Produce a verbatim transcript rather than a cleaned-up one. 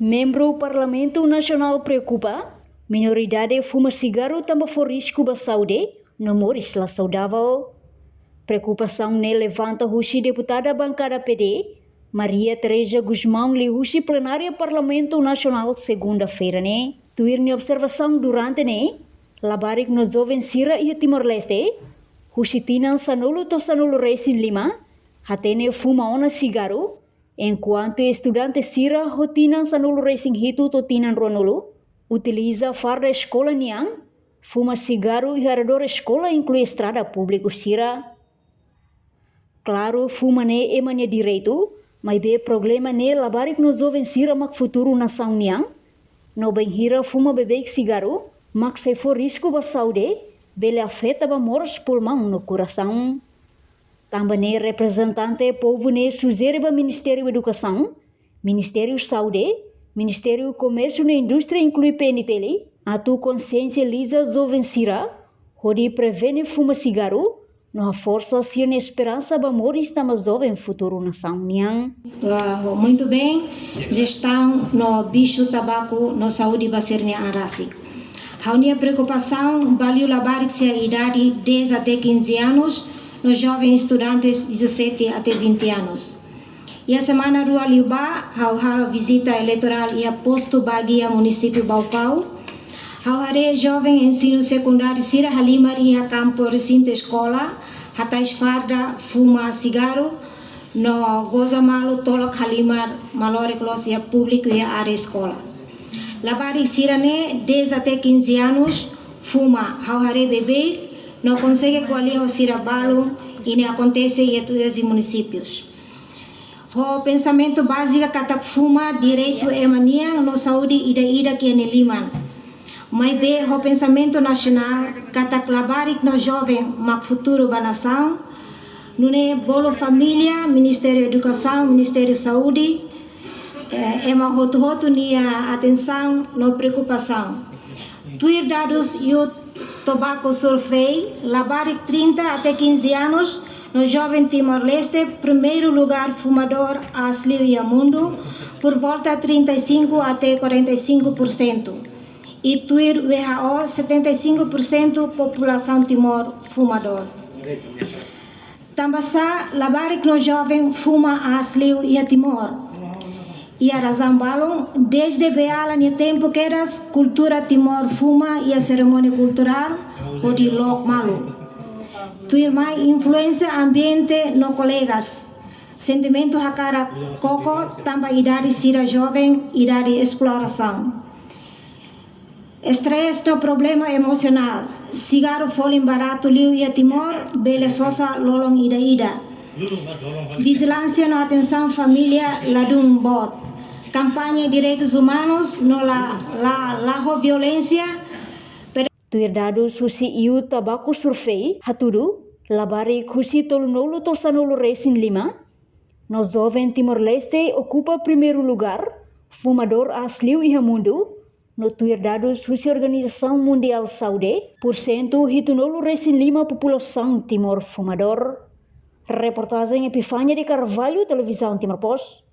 Membru Parlamentu Nasionál preokupa, minoridade fuma sigaru tanba fó risku ba saúde no moris la saudavel. Preokupasaun ne'e levanta husi deputada bankada P D, Maria Teresa Gusmão, liuhusi plenária Parlamentu Nasionál segunda-feira ne'e. Tuir nia observasaun durante ne'e, labarik no joven sira iha Timor-Leste, husi tinan sanulu to'o sanulu-resin-lima, hatene fuma ona sigaru, enkuantu estudante sira ho tinan sanulu-resin-hitu to'o tinan ruanulu, utiliza farda eskola nian, fuma sigaru iha arredór eskola, inklui estrada públiku sira. Klaru, fuma ne'e ema nia direitu, maibé problema ne'e labarik no joven sira mak futuru nasaun nian. No bainhira fuma beibeik sigaru, mak sei fó risku ba saúde, bele afeta ba moras, pulmaun no korasaun. Tanba ne'e reprezentante povu ne'e sujere ba Ministériu Edukasaun, Ministériu Saúde, Ministériu Komérsiu no Indústria, inklui P N T L, atu konsiensializa joven sira, hodi prevene fuma sigaru, no haforsa sira-nia esperansa ba moris tanba joven futuru nasaun nian. Ah, muito bem, jestaun no bixu tabaku no saúde ba sira-nia an rasik. Ha'u-nia preokupasaun ba liu labarik sira idade dez até quinze anos, no joven estudantes dezassete até vinte anos. Iha semana rua liubá, ha'u halo vizita eleitorál iha postu Bagia, munisípiu Baucau. Ha'u haree joven ensinu sekundáriu sira halimar iha kampu resintu eskola, hatais farda, fuma sigaru, no goza malu tolok halimar, malorek loos iha públiku iha área eskola. Labarik sira ne'e dez até quinze anos, fuma, ha'u haree beibeik, no konsege ko'alia ho sira balun, i ne'e akontese iha tuir munisípius. Ho pensamentu báziku katak fuma direitu ema nian no saúde ida-idak iha nia liman. Maibé ho pensamentu nasionál katak labarik no joven mak futuru ba nasaun, nune'e bolu família, Ministériu Edukasaun, Ministériu Saúde, eh, ema hotu-hotu nia atensaun no preokupasaun. Tuir dadus Youth Tobacco Survey, labarik trinta até quinze anos, no joven Timor-Leste, primeiru lugar fumadór aas liu iha mundu, por volta trinta e cinco até quarenta e cinco por cento. I tuir W H O, setenta e cinco por cento populasaun Timor fumadór. Tanbasá labarik no joven fuma aas liu iha Timor? Iha razaun balun, dezde beiala nia tempu kedas, kultura Timor fuma iha serimónia kulturál hodi look malu. Tuirmai influénsia ambiente no kolegas. Sentimentu hakarak koko tanba idade sira joven, idade esplorasaun. Estrés no problema emosionál. Sigaru folin baratu liu iha Timor, bele sosa lolon ida-idak. Vijilánsia no atensaun família ladún boot. Kampaña direitus umanus no la, la, la ho violénsia. Tuir dadus husi Youth Tobacco Survey hatudu, labarik husi tolunulu to'o sanulu-resin-lima, no joven Timor-Leste okupa primeiru lugar fumadór aas liu iha mundu, no tuir dadus husi Organizasaun Mundiál Saúde, pursentu hitunulu-resin-lima populasaun Timor fumadór. Reportajen Epifania de Carvalho, Televizaun Timor Post,